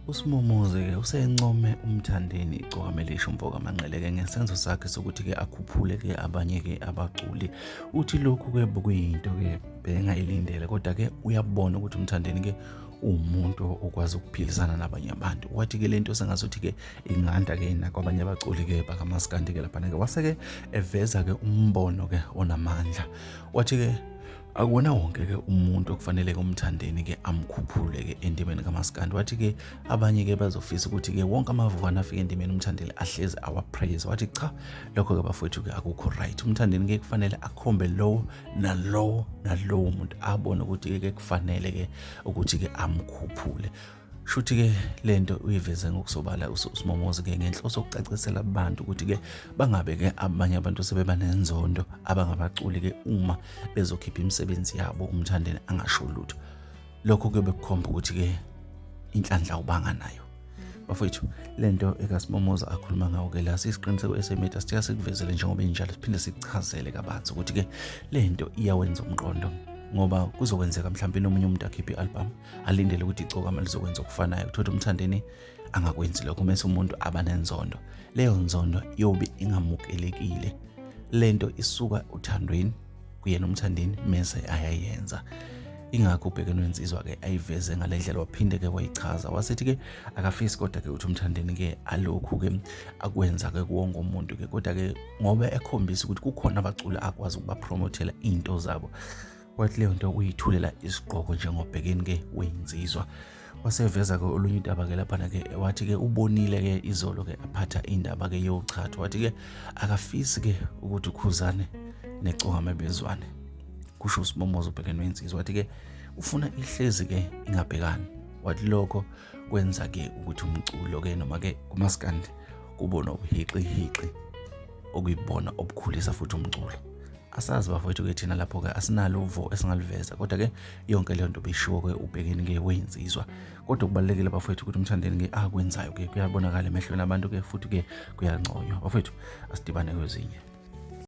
USimomoze-ke usencome uMthandeni iGcokama Umfoka Manqele-ke ngesenzo sakhe sokuthi-ke akhuphule-ke abanye-ke abaculi. Uthi lokhu-ke bekuyinto-ke bengayilindele kodwa-ke uyabona ukuthi uMthandeni-ke uwumuntu okwazi ukuphilisana nabanye abantu. Wathi-ke lento sengazuthi-ke inganda-ke nakwabanye abaculi-ke bakamaskandi-ke laphana-ke wase-ke eveza-ke umbono-ke onamandla. Wathi-ke akuwona wonke-ke umuntu okufanele-ke uMthandeni-ke amkhuphule-ke endimeni kamaskandi. Wathi-ke abanye-ke bazofisa ukuthi-ke wonke amavukana afike endimeni uMthandeni ahlezi awapraise. Wathi cha, lokho-ke bafowethu-ke akukho right. uMthandeni-ke kufanele akhombe lowo nalowo nalowo muntu abone ukuthi-ke kufanele-ke ukuthi-ke amkhuphule. Shuthi-ke lento uyiveze ngokusobala uSimomoze-ke ngenhloso yokucacisela abantu ukuthi-ke bangabe-ke abanye abantu sebeba nenzondo abangabaculi-ke uma bezokhipha imisebenzi yabo uMthandeni angasho lutho. Lokho-ke bekukhomba ukuthi-ke inhlanhla ubanga nayo. Bafowethu, lento ekaSimomoze akhuluma ngawo-ke la sisiqiniseko esemedia sithe sikuvezele njengoba injalo siphinde sikuchazele kabanzi ukuthi-ke lento iyawenza umqondo. Ngoba kuzokwenzeka mhlawumbe nomunye umuntu akhiphe i-album alindele ukuthi iGcokama lizokwenza okufanayo, kuthiwa uMthandeni angakwenzi lokho mase umuntu abanenzondo. Leyo nzondo yobe ingamukelekile. Lento isuka uthandweni kuyena uMthandeni mase ayayenza. Ingakho ubhekene wensizwa-ke ayiveze ngalendlela waphinde-ke wayichaza. Wasithi-ke akafisi kodwa-ke ukuthi uMthandeni-ke alokhu-ke akwenza-ke kuwonke umuntu-ke kodwa-ke ngoba ekhombisa ukuthi kukhona abaculi akwazi ukubapromothela into zabo. Wathi leyo nto uyithulela isigqoko njengobhekeni-ke wensizwa. Waseveza-ke olunye udaba-ke laphana-ke wathi-ke ubonile-ke izolo-ke aphatha indaba-ke yochatha. Wathi-ke akafisi-ke ukuthi ukhuzane neGcokama bezwane. Kusho uSimomoze ubhekene wensizwa. Wathi-ke ufuna ihlezi-ke ingabhekani. Wathi lokho kwenza-ke ukuthi umculo-ke noma-ke kumaskandi kubona ubuhiqi okuyibona obukhulisa futhi umculo. Asazi bafowethu-ke thina lapho-ke asinalo uvo esingaliveza kodwa-ke yonke leyo nto beshiwo-ke ubhekeni-ke wensizwa. Kodwa kubalulekile bafowethu ukuthi uMthandeni-ke akwenzayo-ke kuyabonakala emehlweni abantu-ke futhi-ke kuyanconywa. Bafowethu asidibane kwezinye.